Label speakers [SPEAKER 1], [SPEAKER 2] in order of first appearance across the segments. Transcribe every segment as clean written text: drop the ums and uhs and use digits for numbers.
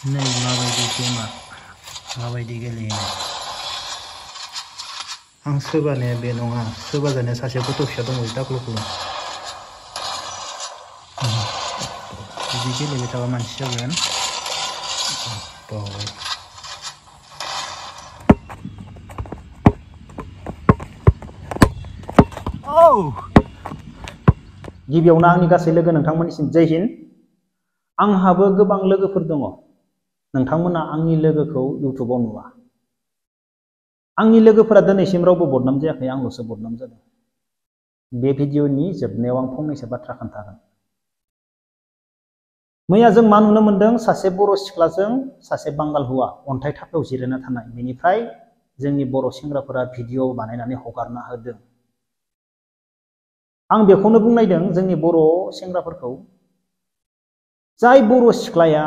[SPEAKER 1] नै माबायदि गेमा माबायदि गेलेयो आं सोबानाया बे नङा सोबा जानाया सासे गथ' फिसा दङ दाख्लुखौ बिदि गेलेबाय थाबा मानसि जागोन गिबियावनो आंनि गासै लोगो नोंथांमोननिसिम जय हिन्द आंहाबो गोबां लोगोफोर दङ नोंथांमोना आंनि लोगोखौ इउटुबाव नुवा आंनि लोगोफोरा दिनैसिम रावबो बदनाम जायाखै आंल'सो बदनाम जादों बे भिडिअनि जोबनायाव आं फंनैसो बाथ्रा खोन्थागोन मैया जों मा नुनो मोनदों सासे बर' सिख्लाजों सासे बांगाल हौवा अन्थाइ थाफायाव जिरायना थानाय बेनिफ्राय जोंनि बर' सेंग्राफोरा भिडिअ बानायनानै हगारना होदों आं बेखौनो बुंनायदों जोंनि बर' सेंग्राफोरखौ जाय बर' सिख्लाया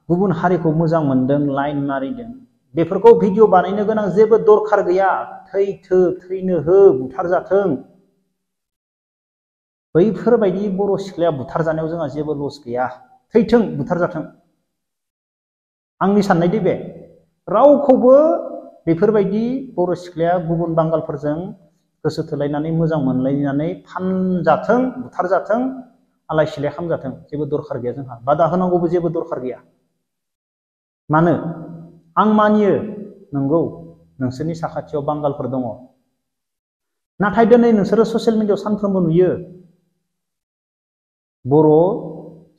[SPEAKER 1] गुबुन हारिखौ मोजां मोनदों लाइन मारिदों बेफोरखौ भिडिअ बानायनो गोनां जेबो दरखार गैया थैनो हो बुथारजाथों बैफोरबायदि बर' सिख्लाया बुथारजानायाव जोंहा जेबो लस गैया थैथों बुथारजाथों आंनि साननाय दे बे रावखौबो बेफोरबायदि बर' सिख्लाया गुबुन बांगालफोरजों गोसो थोलायनानै मोजां मोनलायनानै फानजाथों बुथारजाथों आलाय सिलाय खालामजाथों जेबो दरखार गैया जोंहा बादा होनांगौबो जेबो दरखार गैया मानो आं मानियो नंगौ नोंसोरनि साखाथियाव बांगालफोर दङ नाथाय दिनै नोंसोरो ससियेल मिडियायाव सानफ्रोमबो नुयो बर'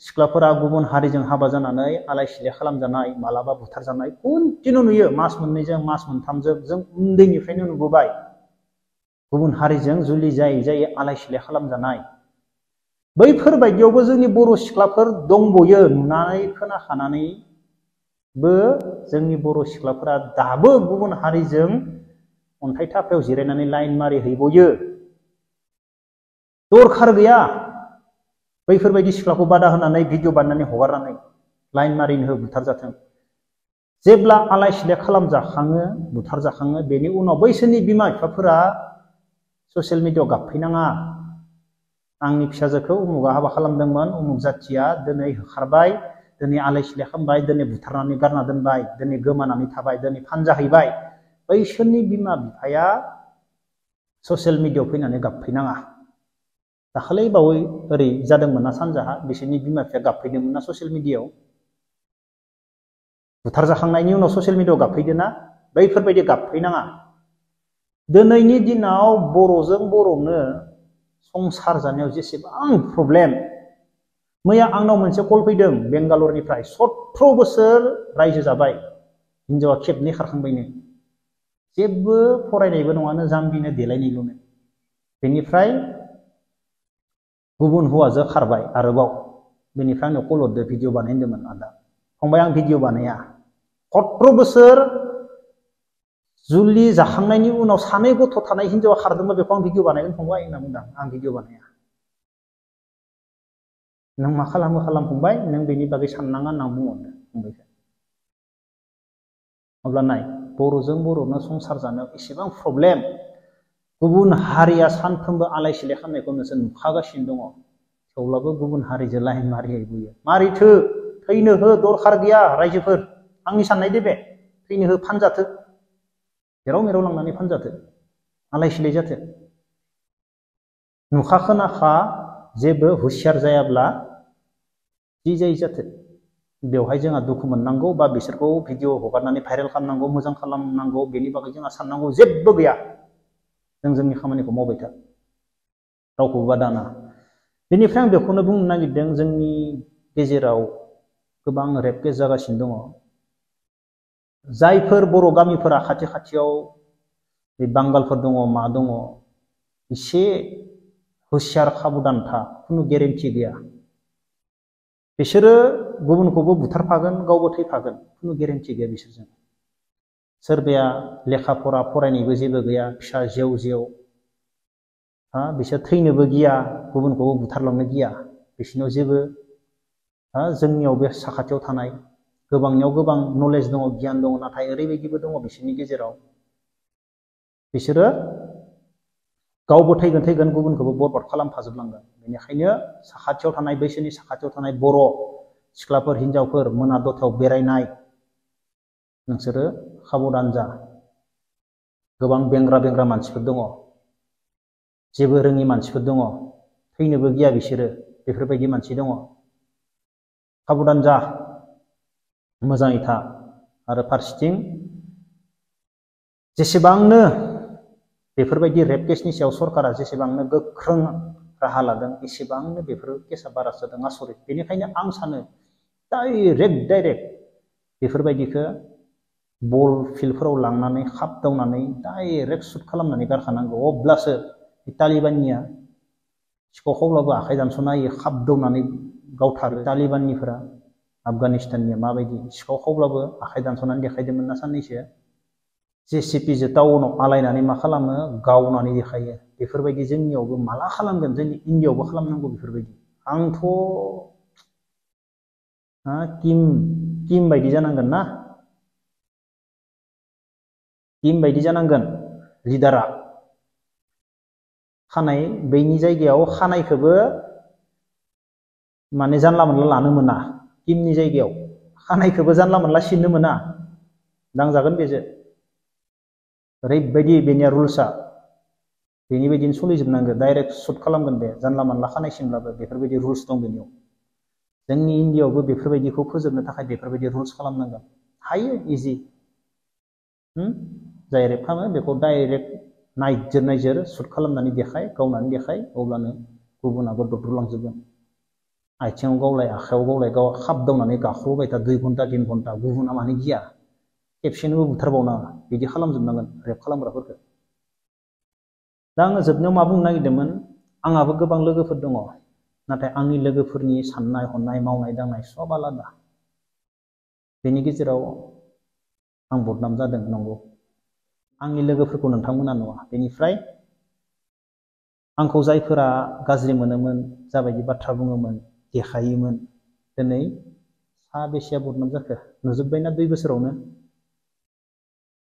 [SPEAKER 1] सिख्लाफोरा गुबुन हारिजों हाबा जानानै आलाय सिलाय खालामजानाय मालाबा बुथारजानाय कन्टिनिउ नुयो मास मोननैजों मास मोनथामजों जों उन्दैनिफ्रायनो नुबोबाय गुबुन हारिजों जुलि जायै जायै आलाय सिलाय खालामजानाय बैफोरबायदियावबो जोंनि बर' सिख्लाफोर दंबयो नुनानै खोनाखानानैबो जोंनि बर' सिख्लाफोरा दाबो गुबुन हारिजों अन्थाइ थाफायाव जिरायनानै लाइन मारि हैबोयो दरखार गैया बैफोरबायदि सिख्लाखौ बादा होनानै भिडिअ बानायनानै हगारनानै लाइन मारिनो हो बुथारजाथों जेब्ला आलाय सिलाय खालामजाखाङो बुथारजाखाङो बेनि उनाव बैसोरनि बिमा बिफाफोरा ससियेल मिडियायाव गाबफैनाङा आंनि फिसाजोखौ उमुगा हाबा खालामदोंमोन उमुग जाथिया दिनै होखारबाय दिनै आलाय सिलाय खालामबाय दिनै बुथारनानै गारना दोनबाय दिनै गोमानानै थाबाय दिनै फानजाहैबाय बैसोरनि बिमा बिफाया ससियेल मिडियायाव फैनानै गाबफैनाङा दाखालै बावै ओरै जादोंमोन ना सानजाहा बिसोरनि बिमा बिफाया गाबफैदोंमोन ना ससियेल मिडियायाव बुथारजाखांनायनि उनाव ससियेल मिडियायाव गाबफैदों ना बैफोरबायदि गाबफैनाङा दिनैनि दिनाव बर'जों बर'नो संसार जानायाव जेसेबां प्रब्लेम मैया आंनाव मोनसे कल फैदों बेंगालरनिफ्राय 17 बोसोर रायजो जाबाय हिनजावा खेबनै खारखांबायनो जेबो फरायनायबो नङानो जाम्बिनो देलायनायल'नो बेनिफ्राय गुबुन हौवाजों खारबाय आरोबाव बेनिफ्राय आंनाव कल हरदो भिडिअ बानायदोंमोन आदा फंबाय आं भिडिअ बानाया 17 बोसोर जुलि जाखांनायनि उनाव सानै गथ' थानाय हिनजावा खारदोंबा बेखौ आं भिडिअ बानायगोन फंबाय होनना बुंदों आं भिडिअ बानाया नों मा खालामो खालाम फंबाय नों बेनि बागै साननाङा होनना बुंहरदों फंबायखौ अब्ला नाय बर'जों बर'नो संसार जानायाव एसेबां प्रब्लेम गुबुन हारिया सानफ्रोमबो आलाय सिलाय खालामनायखौ नोंसोर नुखागासिनो दङ थेवब्लाबो गुबुन हारिजों लाइन मारिहैबोयो मारिथो थैनो हो दरखार गैया रायजोफोर आंनि साननाय दे बे थैनो हो फानजाथो जेराव मेराव लांनानै फानजाथो आलाय सिलाय जाथो नुखा खोनाखा जेबो हुसियार जायाब्ला जि जायो जाथो बेवहाय जोंहा दुखु मोननांगौ बा बिसोरखौ भिडिअ हगारनानै भाइरेल खालामनांगौ मोजां खालामनांगौ बेनि बागै जोंहा साननांगौ जेबो गैया जों जोंनि खामानिखौ मावबाय था रावखौबो बादा नाङा बेनिफ्राय आं बेखौनो बुंनो नागिरदों जोंनि गेजेराव गोबां रेप केस जागासिनो दङ जायफोर बर' गामिफोरा खाथि खाथियाव बे बांगालफोर दङ मा दङ एसे हुसियार खाबदान था खुनु गेरेन्टि गैया बिसोरो गुबुनखौबो बुथारफागोन गावबो थैफागोन खुनु गेरेन्टि गैया बिसोरजों सोरबाया लेखा फरा फरायनायबो जेबो गैया फिसा जेव जेव बिसोर थैनोबो गिया गुबुनखौबो बुथारलांनो गिया बिसोरनाव जेबो जोंनियाव बे साखाथियाव थानाय गोबांनियाव गोबां नलेज दङ गियान दङ नाथाय ओरैबायदिबो दङ बिसोरनि गेजेराव बिसोरो गावबो थैगोन गुबुनखौबो बरबाद खालामफाजोबलांगोन बेनिखायनो साखाथियाव थानाय बैसोरनि साखाथियाव थानाय बर' सिख्लाफोर हिनजावफोर मोना दथायाव बेरायनाय नोंसोरो साबधान जा गोबां बेंग्रा बेंग्रा मानसिफोर दङ जेबो रोङि मानसिफोर दङ थैनोबो गिया बिसोरो बेफोरबायदि मानसि दङ साबधान जा मोजाङै था आरो फारसेथिं जेसेबांनो बेफोरबायदि रेप केसनि सायाव सरकारा जेसेबांनो गोख्रों राहा लादों एसेबांनो बेफोर केसा बारा जादों आसरित बेनिखायनो आं सानो डाइरेक्ट बेफोरबायदिखौ बल फिल्डफोराव लांनानै खाबदावनानै डाइरेक्ट सुट खालामनानै गारखानांगौ अब्लासो तालिबाननिया सिखाव खावब्लाबो आखाइ दानस'ना होयो खाबदावनानै गावथारो तालिबाननिफोरा आफगानिस्ताननिया माबायदि सिखाव खावब्लाबो आखाइ दानस'नानै देखायदोंमोन ना साननैसो जेसिपिजों टाउनाव आलायनानै मा खालामो गावनानै देखायो बेफोरबायदि जोंनियावबो माला खालामगोन जोंनि इन्डियायावबो खालामनांगौ बेफोरबायदि आंथ' किम बायदि जानांगोन ना किम बायदि जानांगोन लिडारा खानाय बैनि जायगायाव खानायखौबो माने जानला मोनला लानो मोना किमनि जायगायाव खानायखौबो जानला मोनला सिननो मोना दांजागोन बेजों ओरैबायदि बेनिया रुल्सआ बेनि बायदिनो सोलिजोबनांगौ डाइरेक्ट सुट खालामगोन बे जानला मोनला खानाय सिनब्लाबो बेफोरबायदि रुल्स दं बेनियाव जोंनि इन्डियायावबो बेफोरबायदिखौ फोजोबनो थाखाय बेफोरबायदि रुल्स खालामनांगोन हायो इजि जाय रेप खालामो बेखौ डाइरेक्ट नायजोर सुट खालामनानै देखाय गावनानै देखाय अब्लानो गुबुनाबो दद्रलांजोबगोन आथिङाव गावलाय आखायाव गावलाय गाव खाबदावनानै गाख्रबबाय था 2 घन्टा 3 घन्टा गुबुना मानो गिया खेबसेनोबो बुथारबावनाङा बिदि खालामजोबनांगोन रेप खालामग्राफोरखौ दा आङो जोबनायाव मा बुंनो नागिरदोंमोन आंहाबो गोबां लोगोफोर दङ नाथाय आंनि लोगोफोरनि साननाय हनाय मावनाय दांनाय सब आलादा बेनि गेजेराव आं बदनाम जादों नंगौ आंनि लोगोफोरखौ नोंथांमोना नुवा बेनिफ्राय आंखौ जायफोरा गाज्रि मोनोमोन जाबायदि बाथ्रा बुङोमोन देखायोमोन दिनै साबेसेया बदनाम जाखो नुजोब्बायना 2 बोसोरावनो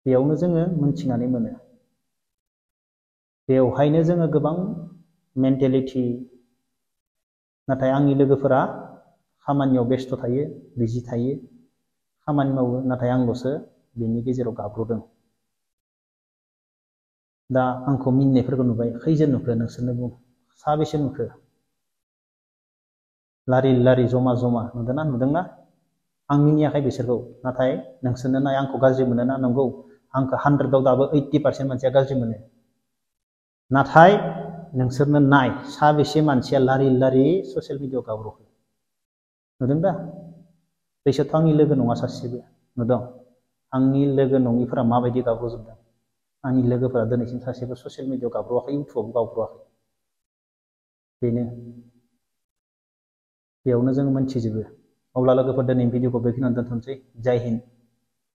[SPEAKER 1] बेयावनो जोङो मोनथिनानै मोनो बेवहायनो जोङो गोबां मेन्टेलिटि नाथाय आंनि लोगोफोरा खामानियाव बेस्थ' थायो बिजि थायो खामानि मावो नाथाय आंल'सो बेनि गेजेराव गाब्र'दों दा आंखौ मिनिनायफोरखौ नुबाय खैजोन नुखो नोंसोरनो बुं साबेसे नुखो लारि जमा नुदोंना आं मिनियाखै बिसोरखौ नाथाय नोंसोरनो नाय आंखौ गाज्रि मोनो ना नंगौ आंखौ 100आव दाबो 80% मानसिया गाज्रि मोनो नाथाय नोंसोरनो नाय साबेसे मानसिया लारि ससियेल मिडियायाव गाब्र'खो नुदों दा बैसोरथ' आंनि लोगो नङा सासेबो नुदों आंनि लोगो नङिफोरा माबायदि गाब्र'जोबदों आंनि लोगोफोरा दिनैसिम सासेबो ससियेल मिडियायाव गाब्र'वाखै इउटुबाव गाब्र'वाखै बेनो बेयावनो जों मोनथिजोबो अब्ला लोगोफोर दिनैनि भिडिअखौ बेखिनियावनो दोनथ'नोसै जय हिन्द